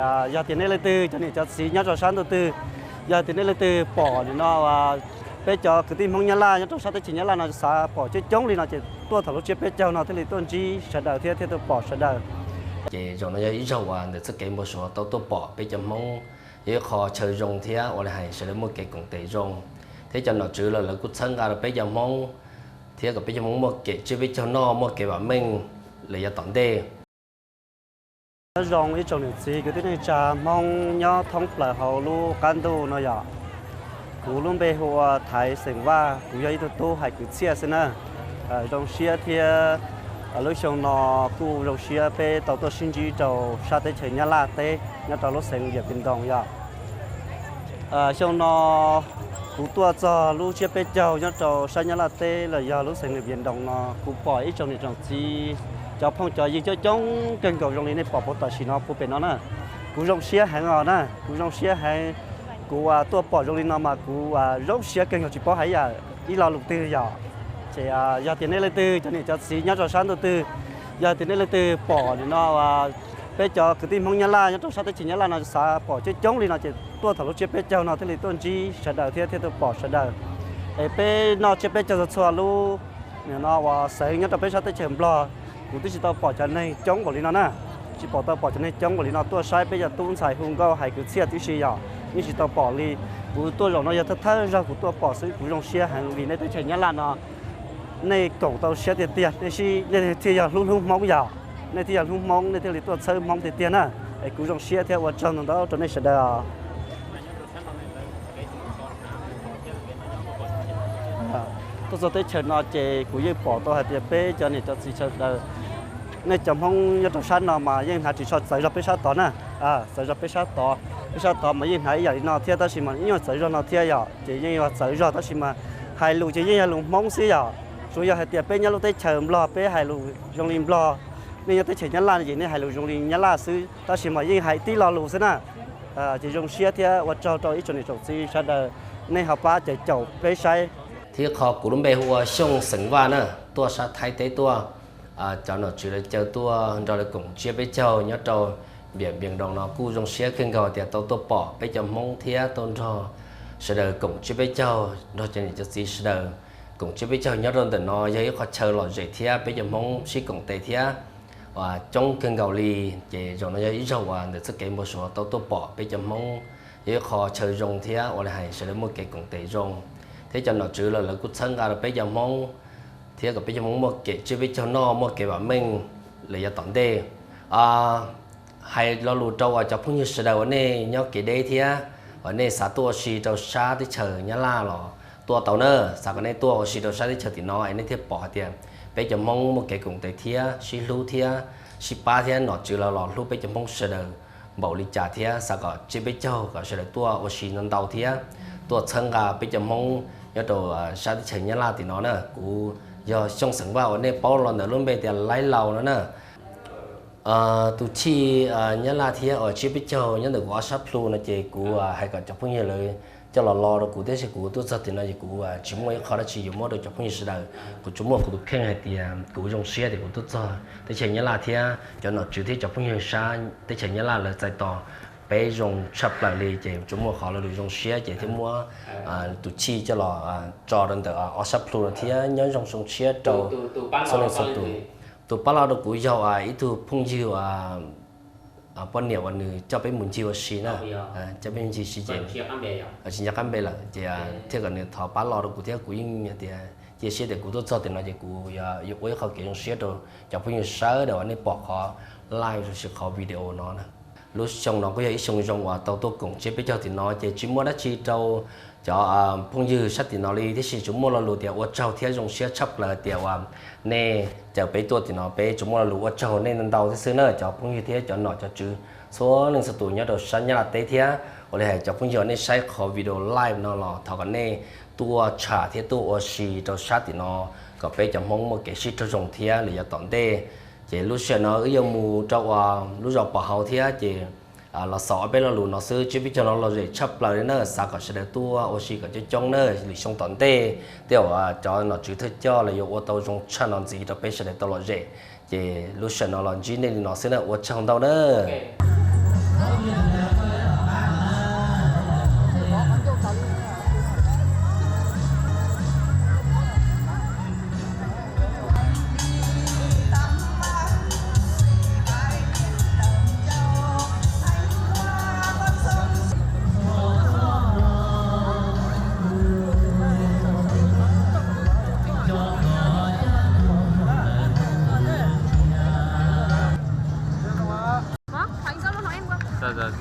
Yog tias nej leej twg cov niam cov txiv nyob rau sab ntuj twg, yog tias nej leej twg pom nim no peb cov kwv tij Hmoob Nyab Laj nyob rau sab teb chaws Nyab Laj no xav pom coob coob li no ces tuaj thaum lub tsiab peb caug no thiaj li tuaj ntsib sawv daws thiab thiaj tuaj pom sawv daws. Ces zaum no yog ib zaug uas ntawm txoj kev npau suav tau tuaj pom peb cov Hmoob, yog ib qho chaw zoo thiab ua li hais sawv daws muaj kev koom tes zoo, thiab cov nom tswv los lawv kuj txhawb nqa rau peb cov Hmoob, thiab kom peb cov Hmoob muaj kev tsiab peb caug noj, muaj kev vam meej lawm yav tom ntej. Nyob zoo ib tsoom niam txiv kwv tij neej tsa Hmoob nyob thoob plaws hauv lub qab ntuj no yom. Kuv lub npe hu ua Thaiv xeem Vaj, kuv yog ib tug tub hais kwv txhiaj xwb na. Zoo siab thiab lub xyoo no kuj zoo siab peb tau tuaj sib ntsib rau sab teb chaws Nyab Laj teb nyob rau lub xeev Viam Vias Ntoos yom. Xyoo no kuv tuaj txog lub tsiab peb caug nyob rau sab Nyab Laj teb los yog lub xeev Viam Vias Ntoos no, kuv pom ib tsoom niam tsoom txiv, cov phooj cov ywg coob coob kawg nkaus zoo li nej pom puag tam sim no puag pem no na. Kuv zoo siab heev os na, kuv zoo siab heev. Kuv tuaj pom zoo li no mas kuv zoo siab kawg nkaus tsis paub hais ib lo lus twg yom. Ces yog tias nej leej twg cov niam cov txiv nyob rau sab ntuj twg, yog tias nej leej twg pom nim no peb cov kwv tij Hmoob Nyab Laj nyob rau sab teb chaws Nyab Laj no xav pom coob coob li no ces tuaj thaum lub tsiab peb caug no thiaj li tuaj ntsib sawv daws thiab thiaj tuaj pom sawv daws. Es peb noj tsiab peb caug txhua txhua lub, nim no uas xeev nyob rau peb sab teb chaws Nplog, kuv twb tsis tau pom cov neeg coob npaum li no na. Tsis pom tau pom cov neeg coob npaum li no tuaj saib peb cov tub ntxhais hu nkauj hais kwv txhiaj tib si yom, yeej tsis tau pom li. Kuv tuaj zaum no yog thawj thawj zaug kuv tuaj pom xwb, kuv zoo siab heev vim nej teb chaws Nyab Laj no nej koom tau siab tiag tiag, nej thiaj yog hlub hlub Hmoob yom. Nej thiaj yog hlub Hmoob, nej thiaj li tuaj txhawb Hmoob tiag tiag na. Es kuv zoo siab thiab ua tsaug ntau ntau rau nej sawv daws. Tuaj txog teb chaws no ces kuv yeej pom tau hais tias peb cov niam cov txiv sawv daws, nej cov Hmoob nyob rau sab no mas yeej hnav ris tsho txawv zog peb sab tod na. Txawv zog peb sab tod, peb sab tod mas yeej hnav ib yam li no thiab tab sis mas nyuaj txawv zog no thiab yom, ces yeej yog txawv zog tab sis mas hais lus ces yeej yog lus Hmoob xwb yom. Tsuas yog hais tias peb nyob lub teb chaws Nplog peb hais lus zoo li Nplog, nej nyob teb chaws Nyab Laj ces nej hais lus zoo li Nyab Laj xwb tab sis mas yeej hais tib lo lus xwb na. Ces zoo siab thiab ua tsaug rau ib tsoom niam tsoom txiv sawv daws, nej ho pab caum caum peb saib. Thiab qhov kuv lub npe hu ua Xyooj xeem Vaj na, tuaj sab Thaib teb tuaj, cov nom tswv lawv caw tuaj nrog lawv koom tsiab peb caug nyob rau Viam Vias Ntoos no kuj zoo siab kawg nkaus tias tau tuaj pom peb cov Hmoob thiab tau nrog sawv daws koom tsiab peb caug nrog cov niam cov txiv sawv daws koom tsiab peb caug nyob rau ntawm no yog ib qho chaw lom zem thiab peb cov Hmoob sib koom tes thiab coob kawg nkaus li. Ces zaum no yog ib zaug uas ntawm txoj kev npau suav tau tuaj pom peb cov Hmoob, yog ib qho chaw zoo thiab ua li hais sawv daws muaj kev koom tes zoo, thiab cov nom tswv los lawv kuj txhawb nqa rau peb cov Hmoob, thiab kom peb cov Hmoob muaj kev tsiab peb caug noj, muaj kev vam meej lawm yav tom ntej. Hais lo lus rau uas cov phooj ywg sawv daws uas nej nyob kev deb thiab uas nej xav tuaj ua si rau sab teb chaws Nyab Laj los tuaj tau na, xav kom nej tuaj ua si rau sab teb chaws tim no es nej thiaj pom hais tias peb cov Hmoob muaj kev koom tes thiab sib hlub thiab sib pab thiab nom tswv los los hlub peb cov Hmoob sawv daws npaum li cas thiab xav kom tsiab peb caug kom sawv daws tuaj ua si ntau ntau thiab tuaj txhawb nqa peb cov Hmoob nyob rau sab teb chaws Nyab Laj tim no na. Kuv yog Xyooj xeem Vaj uas nej paub los ntawm lub npe tias Laib Laus no na. Tus chij Nyab Laj thiab uas tsiab peb caug nyob ntawm kuv ob sab plhu no ces kuv hais kom cov phooj ywg lawv coj los lo rau kuv tiam sis kuv tuaj txog tim no ces kuv tsis muaj ib qho dab tsi yuav muab rau cov phooj ywg sawv daws. Kuv tsuas muaj kuv tus kheej hais tias kuv zoo siab tias kuv tuaj txog teb chaws Nyab Laj thiab cov nom tswv thiab cov phooj ywg sab teb chaws Nyab Laj lawv txais tos peb zoo tshaj plaws li ces tsuas muaj qhov lo lus zoo siab ces thiaj muab tus chij coj los tso rau ntawm ob sab plhu no thiab nyob zoo zoo siab rau txhua leej txhua tus. Tus pab lo rau kuv yog ib tug phooj ywg poj niam uas nws coj peb mus ncig ua si na, coj peb mus ncig si ces tsis nco qab npe lawm ces thiaj kom nws thov pab lo rau kuv thiab kuv yeej hais tias cia siab tias kuv tuaj txog tim no ces kuv yuav ua ib qho kev zoo siab rau cov phooj ywg sawv daws uas nej pom qhov live los sis qhov video no na. Lub xyoo no kuj yog ib xyoo zoo uas tau tuaj koom tsiab peb caug tim no ces tsis muaj dab tsi rau cov phooj ywg sab tim no li tiam sis tsuas muaj lo lus tias ua tsaug thiab zoo siab tshaj plaws tias uas nej caw peb tuaj tim no peb tsuas muaj lo lus ua tsaug nej ntau ntau thiab xwb na cov phooj ywg thiab cov nom cov tswv txhua leej txhua tus nyob rau sab Nyab Laj teb thiab ua li hais cov phooj ywg uas nej saib qhov video live no los thov kom nej tuaj tsham thiab tuaj ua si rau sab tim no kom peb cov Hmoob muaj kev sib raug zoo thiab lwm yav tom ntej. Ces lub sij hawm no wb yuav mus rau uas lub zos Pov Hauv thiab ces los xaus ob peb lo lus no xwb, tsiab peb caug no lom zem tshaj plaws li na, xav kom sawv daws tuaj ua si kom coob coob na, lwm xyoo tom ntej tej zaum cov nom tswv thawj coj los yuav ua tau zoo tshaj no ntxiv rau peb sawv daws tau lom zem. Ces lub sij hawm no los ntsib nej li no xwb na, ua tsaug ntau na. Sao giờ?